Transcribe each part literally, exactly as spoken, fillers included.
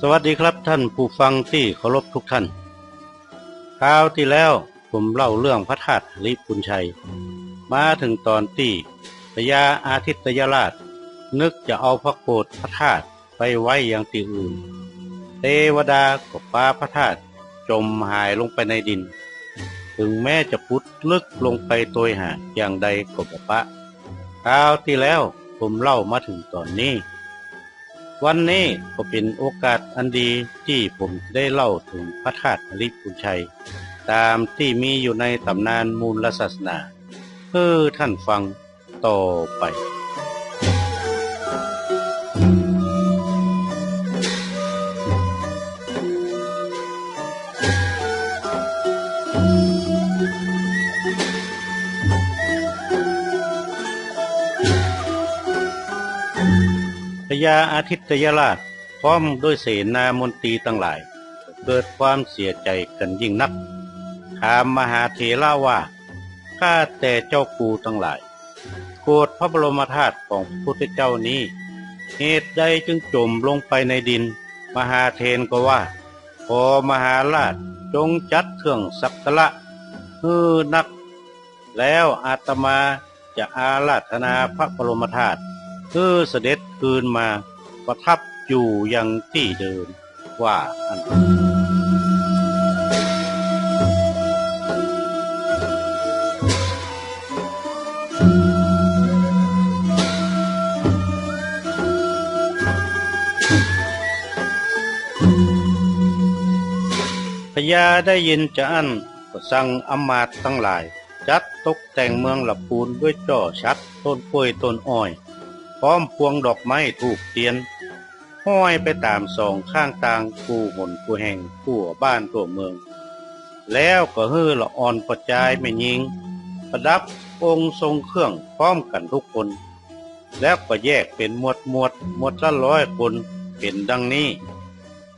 สวัสดีครับท่านผู้ฟังตี้เคารพทุกท่าน คราวตี้แล้วผมเล่าเรื่องพระธาตุหริภุญชัย มาเถิงต๋อนตี้พญาอาทิตยราชนึกจะเอาพระโกศพระธาตุไปไว้ยังตี้อื่น เตวดาก็ปาพระธาตุจ๋มหายลงไปในดิน เถิงแม้จะขุดลึกลงไปโตยหาอย่างใดก็บ่ปะ คราวตี้แล้วผมเล่ามาเถิงต๋อนนี้ วันนี้ก็เป๋นโอกาสอันดีตี้ผมจะได้เล่าเถิงพระธาตุหริภุญชัย ต๋ามตี้มีอยู่ในต๋ำนานมูลศาสนา หื้อท่านฟังต่อไป พญาอาทิตยราชพร้อมด้วยเสนามนตรีตังหลาย เกิดความเสียใจ๋กั๋นยิ่งนัก ถามมหาเถระว่า ข้าแต่เจ้ากูตังหลาย โกศพระบรมธาตุของพระพุทธเจ้านี้ เหตุใดจึงจ๋มลงไปในดิน มหาเถรก็ว่า ขอมหาราชจงจัดเครื่องสักการะหื้อนัก แล้วอาตมาจะอาราธนาพระบรมธาตุหื้อเสด็จคืนมาประทับอยู่ยังตี้เดิม ว่าอั้น พญาได้ยินจาอั้นก็สั่งอำมาตย์ตังหลาย จัดตกแต่งเมืองหละปูนด้วยจ้อฉัตร ต้นกล้วย ต้นอ้อย พร้อมปวงดอกไม้ธูปเตียน ห้อยไปต๋ามสองข้างตาง กู้หนกู้แห่ง ทั่วบ้านทั่วเมือง แล้วก็หื้อละอ่อนป้อจายแม่ญิง ประดับองค์ทรงเครื่องพร้อมกั๋นทุกคน แล้วก็แยกเป๋นหมวดหมวด หมวดละร้อยคน เป๋นดังนี้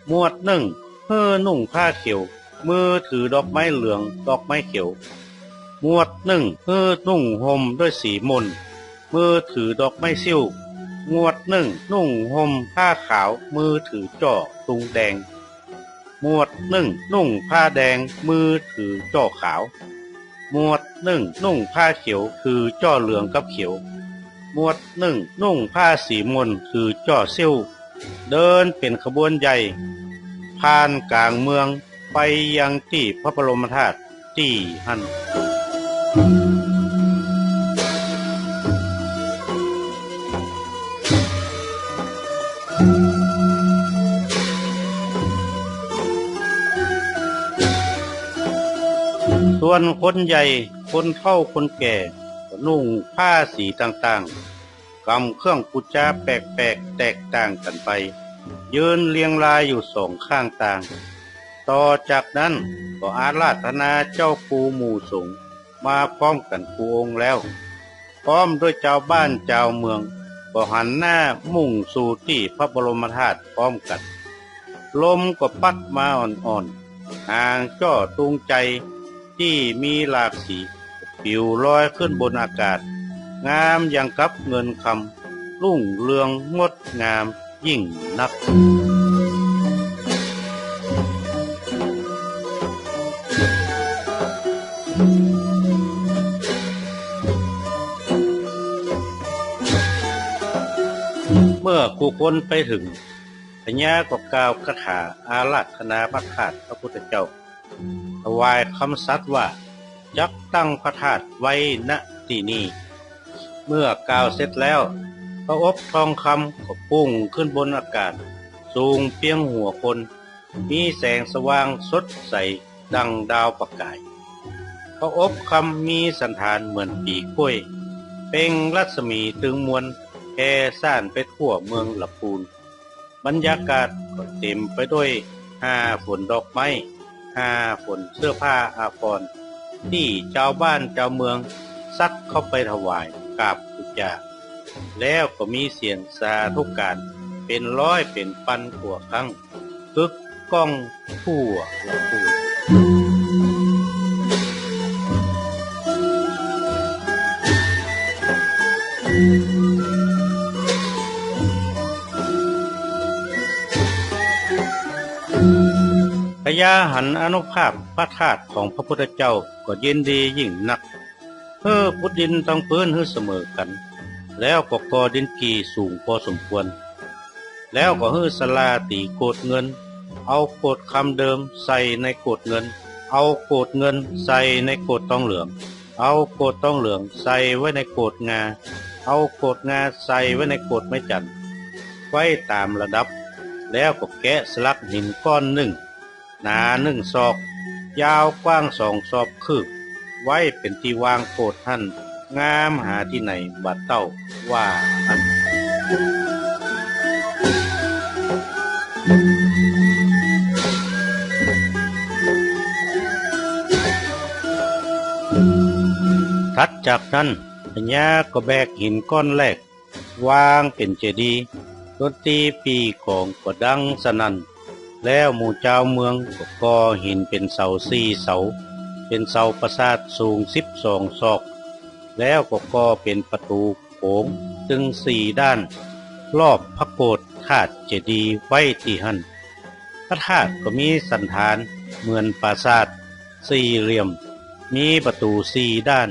หมวดนึ่ง หื้อนุ่งผ้าเขียว มือถือดอกไม้เหลือง ดอกไม้เขียว หมวดนึ่ง หื้อนุ่งห่มด้วยสีมณฑ์ มือถือดอกไม้ซิ่ว หมวดนึ่ง นุ่งห่มผ้าขาว มือถือจ้อตุงแดง หมวดนึ่ง นุ่งผ้าแดง มือถือจ้อขาว หมวดนึ่ง นุ่งผ้าเขียว ถือจ้อเหลืองกับเขียว หมวดนึ่ง นุ่งผ้าสีมณฑ์ ถือจ้อซิ่ว เดินเป๋นขบวนใหญ่ ผ่านก๋างเมืองไปยังตี้พระบรมธาตุตี้หั้น ส่วนคนใหญ่ คนเฒ่า คนแก่ ก็นุ่งผ้าสีต่างๆ กำเครื่องปู๋จาแปลกๆ แตกต่างกั๋นไป ยืนเรียงรายอยู่สองข้างตาง ต่อจากนั้นก็อาราธนาเจ้ากูหมู่สงฆ์มาพร้อมกั๋นกู้องค์แล้ว พร้อมด้วยจาวบ้านจาวเมือง ก็หันหน้ามุ่งสู่ตี้พระบรมธาตุพร้อมกั๋น ลมก็ปั๊ดมาอ่อนๆ หางจ้อตุงไจ ตี้มีหลากสี ปิวลอยขึ้นบนอากาศ งามอย่างกับเงินคำ รุ่งเรืองงดงามยิ่งนัก เมื่อกู้คนไปเถิง พญาก็กล่าวคาถาอาราธนาพระธาตุพระพุทธเจ้า ถวายกำสัตย์ว่า จักตั้งพระธาตุไว้ ณ ตี้นี้ เมื่อกล่าวเสร็จแล้ว พระอบทองคำก็ปุ้งขึ้นบนอากาศ สูงเปียงหัวคน มีแสงสว่างสดใสดังดาวประกาย พระอบคำมีสันฐานเหมือนปี๋กล้วย เปล่งรัศมีตึงมวล แผ่ซ่านไปทั่วเมืองหละปูน บรรยากาศก็เต๋มไปด้วยห่าฝนดอกไม้ ห่าฝนเสื้อผ้าอาภรณ์ ตี้จาวบ้านจาวเมืองซัดเข้าไปถวายกราบปู๋จา แล้วก็มีเสียงสาธุการเป๋นร้อยเป๋นปันกว่าครั้ง กึกก้องทั่วหละปูน เ หันอานุภาพพระธาตุของพระพุทธเจ้าก็ยินดียิ่งนัก หื้อขุดดินตองปื๊นหื้อเสมอกั๋น แล้วก็ก่อดินกี่สูงปอสมควร แล้วก็หื้อศาลาตี๋โกศเงิน เอาโกศคำเดิมใส่ในโกศเงิน เอาโกศเงินใส่ในโกศตองเหลือง เอาโกศตองเหลืองใส่ไว้ในโกศงา เอาโกศงาใส่ไว้ในโกศไม้จันทร์ ไว้ต๋ามระดับ แล้วก็แกะสลักหินก้อนนึ่ง หนานึ่งศอก ยาวกว้างสองศอกคืบ ไว้เป๋นตี้วางโกศหั้น งามหาตี้ไหนบ่เต้า ว่าอั้น ถัดจากนั้น พญาก็แบกหินก้อนแรก วางเป๋นเจดีย์ ดนตรีปี่ก๋องก็ดังสนั่น แล้วหมู่จาวเมืองก็ก่อหินเป๋นเสาสี่เสา เป๋นเสาปราสาทสูงสิบสองศอก แล้วก็ก่อเป๋นประตู๋โขงตึงสี่ด้าน รอบพระโกศธาตุเจดีย์ไว้ตี้หั้น พระธาตุก็มีสันฐานเหมือนปราสาทสี่เหลี่ยม มีประตู๋สี่ด้าน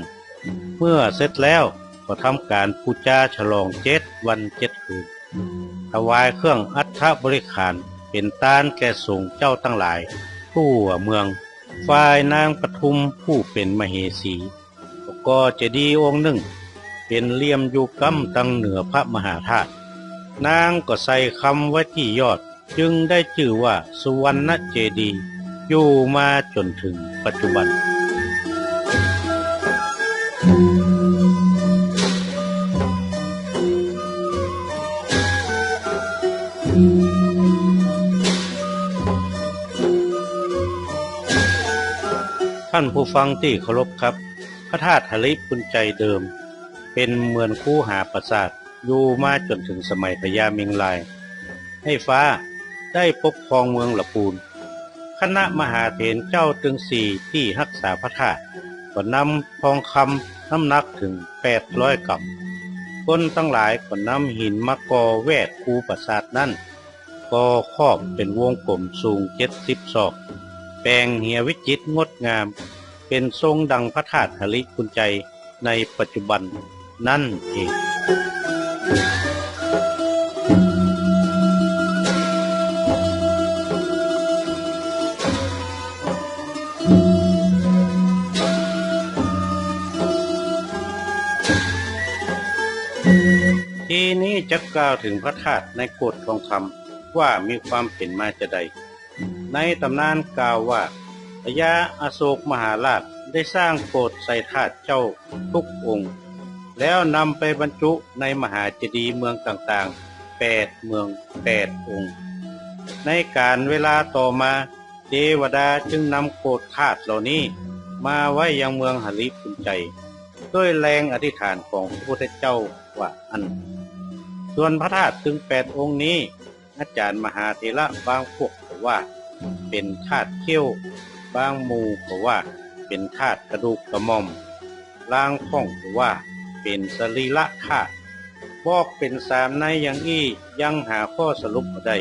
เมื่อเสร็จแล้วก็ทำก๋านปู๋จาฉลองเจ็ดวันเจ็ดคืน ถวายเครื่องอัฐบริขารเป๋นตานแก่สงฆ์เจ้าตังหลายทั่วเมือง ฝ่ายนางปทุมผู้เป๋นมเหสี ก็ก่อเจดีย์องค์นึ่ง เป๋นเหลี่ยมอยู่ก้ำตังเหนือพระมหาธาตุ นางก็ใส่คำไว้ตี้ยอด จึงได้จื้อว่าสุวรรณเจดีย์ อยู่มาจ๋นเถิงปัจจุบัน ท่านผู้ฟังตี้เคารพครับ พระธาตุหริภุญไชยเดิม เป๋นเหมือนคูหาปราสาท อยู่มาจ๋นเถิงสมัยพญาเม็งราย ไอ้ฟ้า ได้ปกครองเมืองละปูน คณะมหาเถรเจ้าตึงสี่ตี้ฮักษาพระธาตุ ก็นำทองคำน้ำหนักเถิงแปดร้อยกรัม คนตังหลายก็นำหินมาก่อแวดคูปราสาทนั้น ก่อครอบเป๋นวงกลมสูงเจ็ดสิบศอก แป๋งเหียวิจิตรงดงาม เป๋นทรงดังพระธาตุหริภุญไชยในปัจจุบันนั้นเอง ทีนี้จะกล่าวเถิงพระธาตุในโกศทองคำ ว่ามีความเป๋นมาจาใด ในต๋ำนานกล่าวว่า พญาอโศกมหาราชได้สร้างโกศใส่ธาตุเจ้าทุกองค์ แล้วนำไปบรรจุในมหาเจดีย์เมืองต่างๆ แปดเมืองแปดองค์ ในก๋าลเวลาต่อมา เตวดาจึงนำโกศธาตุเหล่านี้มาไว้ยังเมืองหริภุญไชย ด้วยแรงอธิษฐานของพระพุทธเจ้าว่าอั้น ส่วนพระธาตุตึงแปดองค์นี้ อาจ๋ารย์มหาเถระบางพวกก็ว่าเป๋นธาตุเขี้ยว บางหมู่ก็ว่าเป๋นธาตุกระดูกกระหม่อม ลางพ่องก็ว่าเป๋นสรีระธาตุ บอกเป๋นสามในอย่างอี้ยังหาข้อสรุปบ่ได้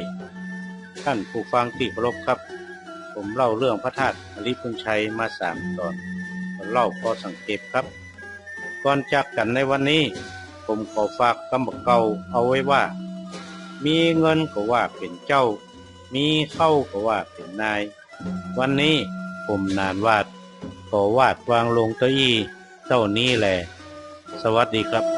ท่านผู้ฟังตี้เคารพครับ ผมเล่าเรื่องพระธาตุหริภุญไชยมาสามต๋อน ก็เล่าพอสังเขปครับ ก่อนจากกั๋นในวันนี้ ผมขอฝากกำบ่าเก่าเอาไว้ว่า มีเงินก็ว่าเป๋นเจ้า มีเข้าก็ว่าเป๋นนาย วันนี้ผมหนานหวาด ขอวาดวางลงเต้าอี้เต้านี้แล สวัสดีครับ